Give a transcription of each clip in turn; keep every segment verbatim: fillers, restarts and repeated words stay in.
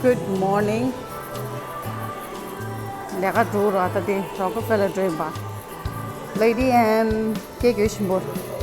Good morning. ལས་ཀ་འགྲོ་ར་ད་དེ་Rockefeller འགྲོ་ཡིན་པ། Lady M སྐད་དགོད་ཆེན་པོ། ད་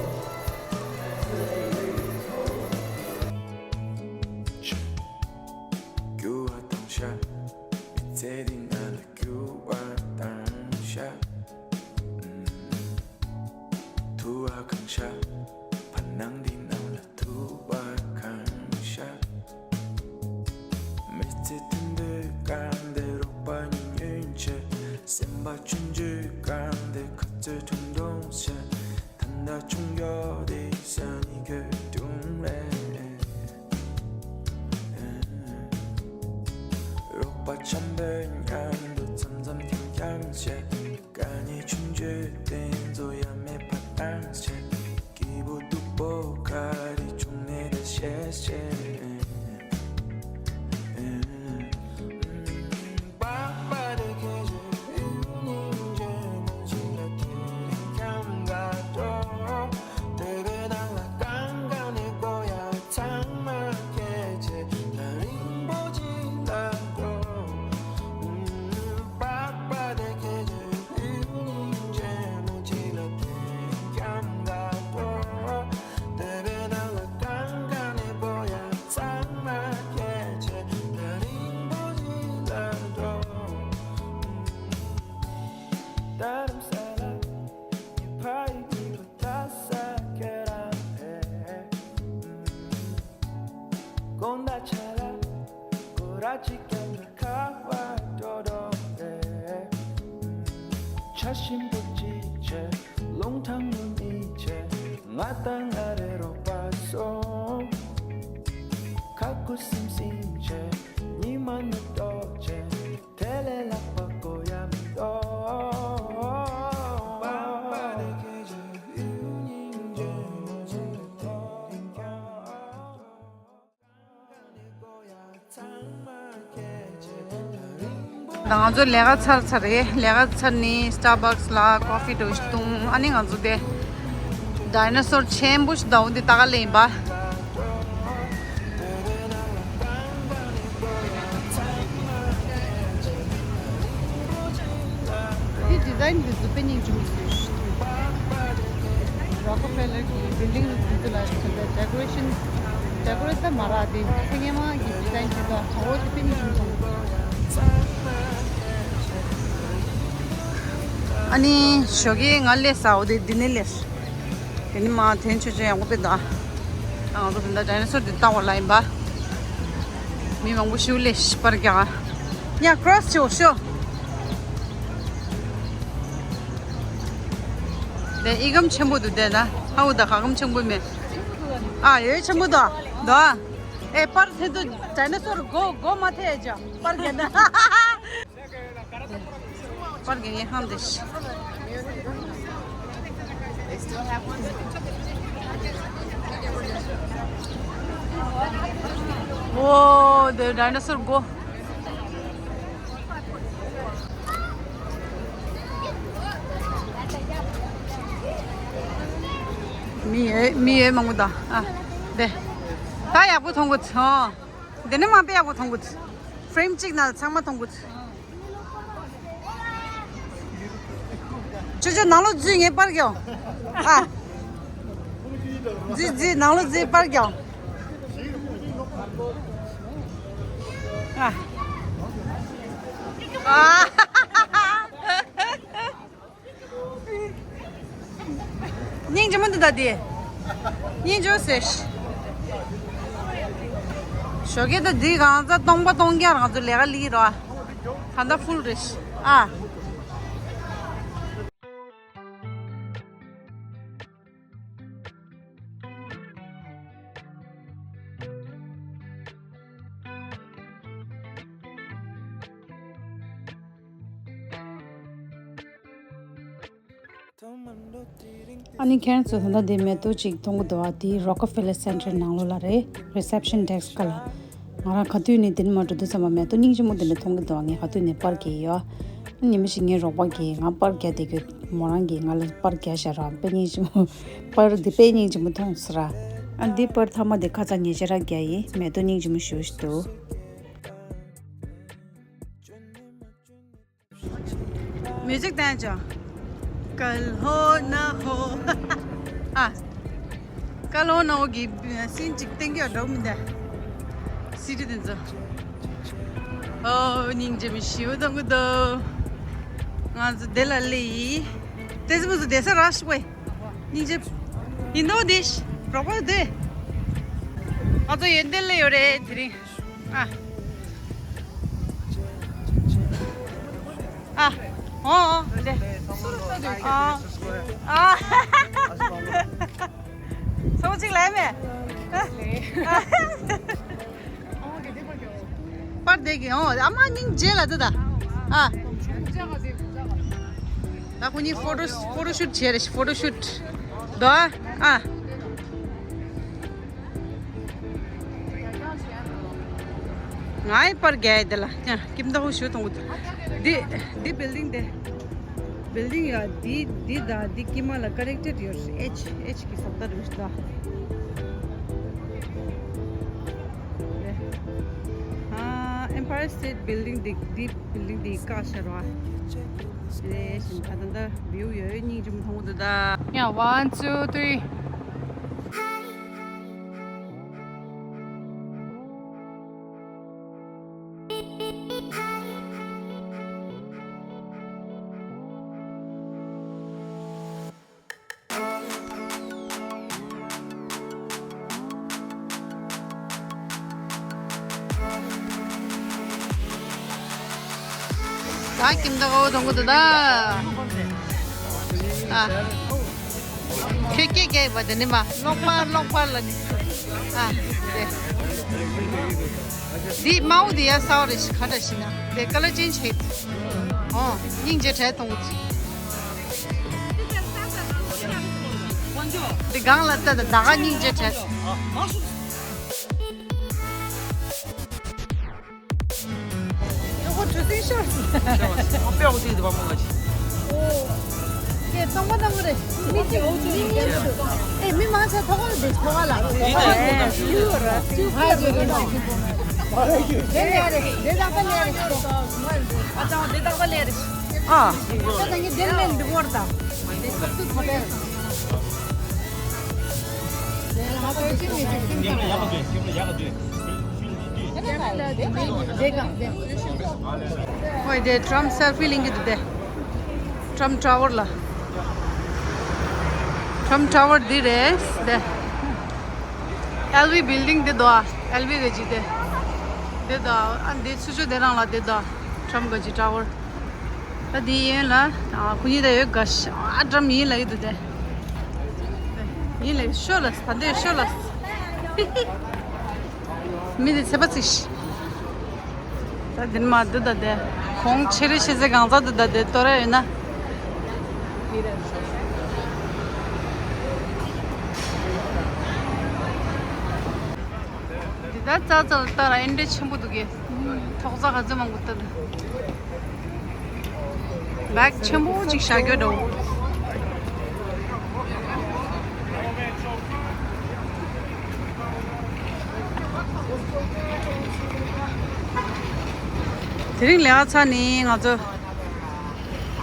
ང་ཚོ་ལས་ཀ་ཚར་ཚར་རེད། ལས་ཀ་ཚར་ནས་Starbucks ལ་coffee འདྲ་བོ་ཞིག་བཏུང་། ཨ་ནི་ང་ཚོ་དེ་dinosaur ཆེན་པོ་ཞིག་འདུག་འདི་ལྟ་ག་སླེབས་ཡིན་པ། འདི་design འདི་ཚོ་དཔེ་སྙིང་རྗེ་མོ་བཟོས་ཤག Rockefeller གི་building འདི་ཚོ་ལ་བྱས་པའི་decoration decorate ད་མ་རག་དེ་ཚེ་སྔོན་མ་གི་design བྱས་པ་གྲོགས་པོ་དེ་དཔེ་སྙིང་རྗེ་མོ་མཐོང་། ཨ་ནི་ཞོགས་ཀས་ང་སླེབས་ས་འོ་དེ་འདི་ནས་སླེབས། དེ་ནི་མ་དེ་ནི་ཆོས་ཆོས་ཡག་པོ་དཔེ་འདུག་ཨ། ང་ཚོ་དེ་འདྲ་dinosaur དེ་ལྟ་བ་ལ་ཡིན་པ། མི་མང་པོ་ཞིག་ལས་པར་རྒྱག་ཡ་cross བྱེད་ཤོག་དེ་ཨི་སྒམ་ཆེན་པོ་འདུག་དེ་ན་ཧའུ་ད་ག་སྒམ་ཆེན་པོ་མེད། ཨ་ཡོད་ཆེན་པོ་འདུག་འདུག་ཨ། ཨེ་པར་དེ་ཚོ་dinosaur མགོ་མགོ་མ་ཐེ་ཅག་པར་རྒྱག་ན། པར་རྒྱག་ཡས་ཁང་དེ་ཤི། ཨོ་དེ་dinosaur མགོ། མི་ཡོད་མི་ཡོད་མང་པོ་དང་ཨ། དེ་ད་ཡག་པོ་མཐོང་གི་འདུག་དེ་ནི་མ་དཔེ་ཡག་པོ་མཐོང་གི་འདུག frame གཅིག་ནང་ཚང་མ་མཐོང་གི་འདུག་ཅོ་ཅོ་ནང་ལོགས་འཛུལ། ངས་པར་རྒྱག་ཨ། འཛུལ་འཛུལ་ནང་ལོགས་འཛུལ་པར་རྒྱག་ཨ། ཨ། སྙིང་རྗེ་མོ་འདུག་ད་དེ། སྙིང་རྗེ་ཟེར། ཞོགས་ཀས་ད་དེ་གང་ཚ་སྟོང་པ་སྟོང་རྐྱང་རང་ཚོ་ལས་ཀ་ལི་རོ། ད་ལྟ་full རེད་ཨ། ཨ་ནི་ཁྱེད་རང་ཚོ་ད་ལྟ་འདི་མེ་ཏོག་ཅིག་མཐོང་གི་འདུག་ཨ། དེ་Rockefeller Center ནང་ལོགས་ལ་རེད། Reception desk ཁ་ལ། ང་རང་ག་དུས་ནས་དེ་ནས་མར་འགྲོ་དུས་ཙམ་པ་མེ་ཏོག་སྙིང་རྗེ་མོ་དེ་འདྲ་མཐོང་གི་འདུག་ངས་ག་དུས་ནས་པར་རྒྱག་ཡོད། ཉི་མ་ཞིག་ངའི་རོགས་པ་གིས་ང་པར་རྒྱག་བསྡད་ཀྱི། མོ་རང་གིས་ང་ལ་པར་རྒྱག་བཞག་ར། དཔེ་སྙིང་རྗེ་མོ། པར་འདི་དཔེ་སྙིང་རྗེ་མོ་མཐོང་ཟེར་ར། ཨ་འདི་པར་མཐའ་མ་དེ་ཁ་ཚ་ཉེ་ཆར་ར་རྒྱག་ཡིན། མེ་ཏོག་སྙིང་རྗེ་མོ་ཞེ་པོ་ཞིག་འདུག་མིའུ་ཟིག་བཏང་ཅོ། ཀལ་ཧོ་ན་ཧོ། ཨ། ཀལ་ཧོ་ན་ཧོ་གི་སིན་ཅིག་བསྟན་གྱི་འགྲོ་མི་འདུག་སི་ཊི་དེ་ཚོ། ཨོ། སྙིང་རྗེ་མི་ཞིའུ་དང་གུ་དོ། ང་ཚོ་དེ་ལ་ལི་ཡི། དེ་ཚོ་མི་ཚོ་དེ་ས་ར་ཤི་བས། སྙིང་རྗེ། ཡིན་དོ་དེ། རོགས་པ་དེ། ང་ཚོ་ཡོན་ཏན་ལ་ཡོད་རེད་དེ་རིང་། ཨ། ཨ། ཨོ་ཨོ་ལེ། ཨ། ཨ། སོ་གཅིག་ལས་མེད། ཨ། པར་དེ་གི་ཨོ་ཨ་མ་སྙིང་རྗེ་ལ་དེ་ད། ཨ། ད་ཁོ་གཉིས་ཕོ་ཊོ་ཕོ་ཊོ་ཤུ་ཊི་བྱས་རེད་ཕོ་ཊོ་ཤུ་ཊི། དོ་ཨ། ང་ཡི་པར་རྒྱག་ཡི་དེ་ལ་ཀྱང་ཀིམ་ཏའོ་ཞུ་གཏོང་གི་འདུག་འདི་འདི་བིལ་ཌིང་དེ། བིལ་ཌིང་ཡ་འདི་འདི་དང་འདི་དཀྱིལ་མ་ལ་ཀ་ནེག་ཊེཌ་ཡོད་རེད། ཨེཆ་ཨེཆ་གི་ཟོག་ལྟ་རུ་ཞིག་དང་། ཨ། Empire State Building འདི་འདི་བིལ་ཌིང་འདི་བཀག་ཤར་བ། རེད་ཞིང་ད་ད་ད་བིའུ་ཡོད་སྙིང་རྗེ་མོ་མཐོང་གི་འདུག་ད། ཡ། One, two, three. ད་ཀིམ་ཏའོ་གཏོང་གི་འདུག་ད། ཨ། ཁྱོད་སྐད་རྒྱག་པ་དེ་ནི་མ་གློག་པར་གློག་པར་ལ་ནི། ཨ། དེ། འདི་དམར་པོ་འདི་ཡ་གསར་པ་རེད་ཤི་ག་འདྲ་ཞིག་ན་དེ་ཀ་ལར་ཅེན་ཇི་བྱས། ཨོ། སྙིང་རྗེ་བྲལ་གཏོང་གི་འདུག་འདི་སྒང་ལ་ལྟ་དང་ད་ག་སྙིང་རྗེ་བྲལ། ཡོ་ཧོ་གྲུ་སིང་ཤོར། ཨོ་པེ་ཨོ་ཏི་དེ་བ་མོ་ང་ཅི། ཨོ། ཀེ་ཙོང་མ་དང་མོ་རེ། མི་གཅིག་མི་གཉིས་ཤོར། ཨེ་མི་མང་ཆེ་ཐོག་ལ་དེ་ཐོག་ལ། ཧ་ཇེ་རེ་ནོ། དེ་ལེ་རེ་དེ་དག་པ་ལེ་རེ། ཨ་ཙང་དེ་དག་པ་ལེ་རེ། ཨ། ད་ད་ངི་དེ་ལེ་འདི་བོར་ད། དེ་ཁབ་ཏུ་ཐོག་ལེ། ཧོꯏ་དེ་ཊམ་སེལ་ཕི་ལེན་གི་འདུག་དེ། ཊམ་ཊ་ཝར་ལ། ཊམ་ཊ་ཝར་འདི་རེད་དེ། ཨེལ་ཝི་བིལ་ཌིང་འདི་དོ། ཨེལ་ཝི་ག་ཅི་དེ། འདི་དོ། ཨ་འདི་ཚུ་ཆུ་དེ་རང་ལ་འདི་དོ། ཊམ་ག་ཅི་ཊ་ཝར། ད་འདི་ཡིན་ལ། ཨ་ཁུ་ཉི་ད་ཡོད་ག་ཤ་ཨ་འགྲམ་ཡིན་ལ་ཡོད་དུ་དེ། ཡིན་ལ་ཤོ་ལ་ད་འདི་ཤོ་ལ། མི་འདི་ཚེ་པ་ཚིག་ཤི། ད་འདི་མ་འདི་ད་དེ། ཁོང་ཆེ་རི་ཤི་ཟེ་གང་ཚ་འདི་ད་དེ་ཏོ་ར་ཡོད་ན། འདི་ད་ཙ་ཙ་ལ་ལྟ་ར་ཨེ་འདྲ་ཆེན་པོ་འདུག་གས། ཐོག་ས་ག་ཚོད་མང་པོ་ལྟ་འདུག་བེག་ཆེན་པོ་ཅིག་བཞག་རྒྱུ་འདུག་དེ་རིང་ལས་ཀ་ཚར་ནས་ང་ཚོ་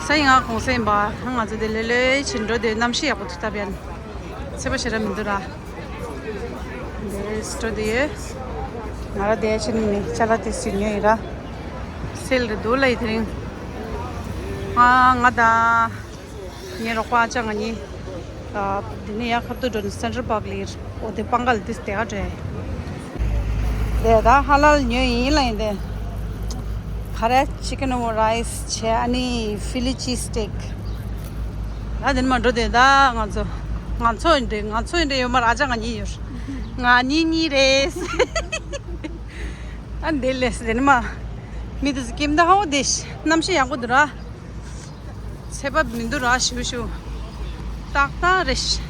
ས་ཡི་ང་གུང་སེང་པ་ང་ཚོ་དེ་ལེ་ལེ་ཕྱིན་འགྲོ་དེ་གནམ་གཤིས་ཡག་པོ་འདུག་ད་བན་ཚེ་པ་ཞེ་དྲག་མི་འདུག་ར། འདི་སྤྲོ་དེ་ཡོད། ང་ར་དེ་ཕྱིན་ནས་ཅ་ལག་དེ་སུ་ཉོས་ཡིན་ར། སེལ་རེ་འདུག་ལ་ཡི་དེ་རིང་། ང་ང་དང་། ངའི་རོགས་པ་ཨ་ཅག་ང་གཉིས། ཨ། འདི་ནས་ཡར་ཁ་ཐུག་འགྲོ་ནས་སེན་ཊྲལ་པཱག་ལ་ཡིར། འོ་དེ་སྤང་ཁ་ལ་དེ་དེ་ག་འགྲོ་ཡ། དེ་ད་ཧ་ལལ་ཉོས་ཡིན་ལ་ཡིན་དེ། ག་རེ་ཅི་ཀེན་ཨོ་རའི་སི་བྱས་ཨ་ནི་ཕི་ལི་ཅི་སི་ཊིག་ད་དེ་ནས་མར་འགྲོ་དེ་ད་ང་ཚོ། ང་ཚོ་ཡིན་དེ་ང་ཚོ་ཡིན་དེ་ཡོད་མ་ར་ཨ་ཅག་ང་གཉིས་ཡོད། ང་གཉིས་གཉིས་རེད། ཨ་འདི་ལས་དེ་ནས་མ། མི་དེ་ཚོ་ཀིམ་ད་ཧའོ་དེ་གནམ་གཤིས་ཡག་པོ་འདུག་ར། ཚེ་བབ་མི་འདུག་ར་ཞུ་ཞུ། ཏག་ཏག་རེད་ཤི།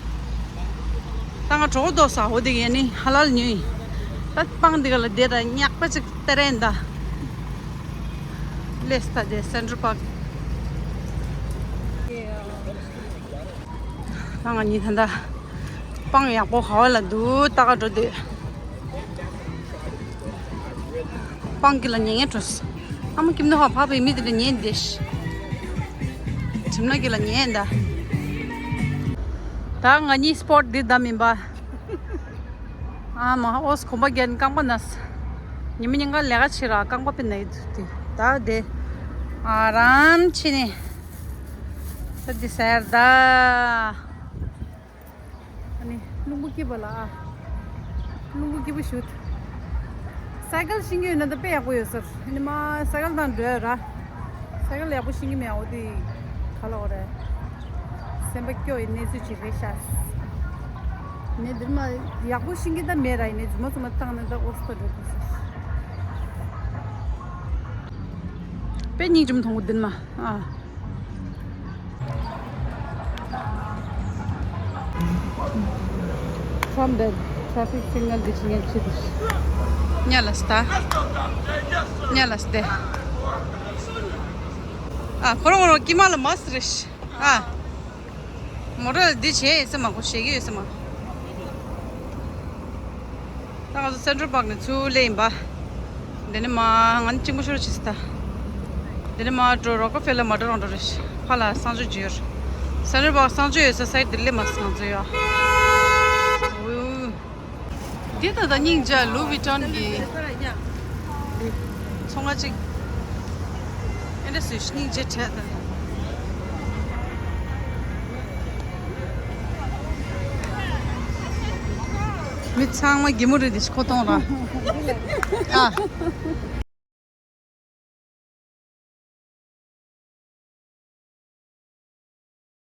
ད་ང་གྲོགས་རྡོག་ས་འོ་དེ་གས་ནི་ཧ་ལལ་ཉོས་ཡིན། ད་སྤང་འདི་ག་ལ་བསྡད་ད་ཉག་པ་ཅིག་སྟེར་ཡིན་ད། ལས་ད་དེ་སེན་ཊྲལ་པཱག་ད་ང་གཉིས་ད་ད་སྤང་ཡག་པོ་ག་བ་ལ་འདུག་ལྟ་ག་འགྲོ་དུས། སྤང་གི་ལ་ཉན་ངེས་འགྲོ། ཨ་མ་ཀིམ་ནོ་ཧ་ཕ་བའི་མི་དེ་འདྲ་ཉན་བསྡད་ཤི། ཡུམ་ན་གི་ལ་ཉན་ད། ད་ང་གཉིས་སྤོ་ཊི་འདི་བདམས་ཡིན་པ། ཨ་མ་ཨོས་གོམ་པ་རྒྱན་རྐང་པ་ན། ཉི་མ་ཉིན་ག་ལས་ཀ་བྱེད་ར་རྐང་པ་པེ་ན་ཡི་དུ་དེ། ད་དེ། ཨ་རམ་ཆི་ནི། ད་དེ་ཟེར་ད། ཨ་ནི་རླུང་བུ་སྐྱིད་པ་ལ་ཨ། རླུང་བུ་སྐྱིད་པོ་ཞུ། སའི་ཀལ་ཤིང་གི་ཡོད་ན་ད་དཔེ་ཡག་པོ་ཡོད་ས་རེད། ཨ་ནི་མ་སའི་ཀལ་དང་འགྲོ་ཡ་ར། སའི་ཀལ་ཡག་པོ་ཤིང་གི་མེད་འོ་དེ། ག་ལ་འོ་རེད། སེམས་པ་སྐྱོ་ཡི་གནས་ཚུལ་ཅིག་རེད་ཤག་ནས་འདིར་མ་ཡག་པོ་ཤིང་གི་ད་མེད་ར་ཡིན་ནས་རྫུན་མ་རྫུན་མ་བཏང་ནས་ད་ཨོ་སི་ད་འགྲོ་དགོས་ས། དཔེ་སྙིང་རྗེ་མོ་མཐོང་གོ་འདིར་མ་ཨ། ཁྲོམ་དེ་ཊ་ཕིག་སིག་ནལ་འདི་ཆི་ངན་ཆི་འདི། ཉ་ལ་སྟ། ཉ་ལ་སྟེ། ཨ་ཁོ་རང་ཁོ་རང་ཀི་མ་ལ་མ་སི་རེ་ཤི། ཨ། མོ་ཊ་འདི་བྱས་ཡོད་ས་མ་ཁོ་ཞེ་གི་ཡོད་ས་མ། ད་ང་ཚོ་སེན་ཊྲལ་པཱག་ནས་ཚུར་སླེབས་ཡིན་པ། འདི་ནས་མ་ང་ནི་གཅིག་པུ་ཤོར་ཆི་སི་ད། འདི་ནས་མ་འགྲོ་རོ་ཀ་ཕེ་ལ་མ་འགྲོ་རང་འགྲོ་རེ་ཤི། ཕ་ལ་གསང་སྤྱོད་བརྗོད། སེན་ཊྲལ་པཱག་གསང་སྤྱོད་ཡོད་ས་སའི་ཌི་ལི་མ་གསང་སྤྱོད་ཡོད། འདི་ད་ལྟ་སྙིང་རྗེ་ལུ་ཝི་ཊོན་གྱི་ཚོང་ཁང་གཅིག་ཨེ་འདྲ་སུས་སྙིང་རྗེ་བྲལ་ད། མི་ཚང་མ་གད་མོ་རེད་དེ་ཁོ་གཏོང་ར། ཨ།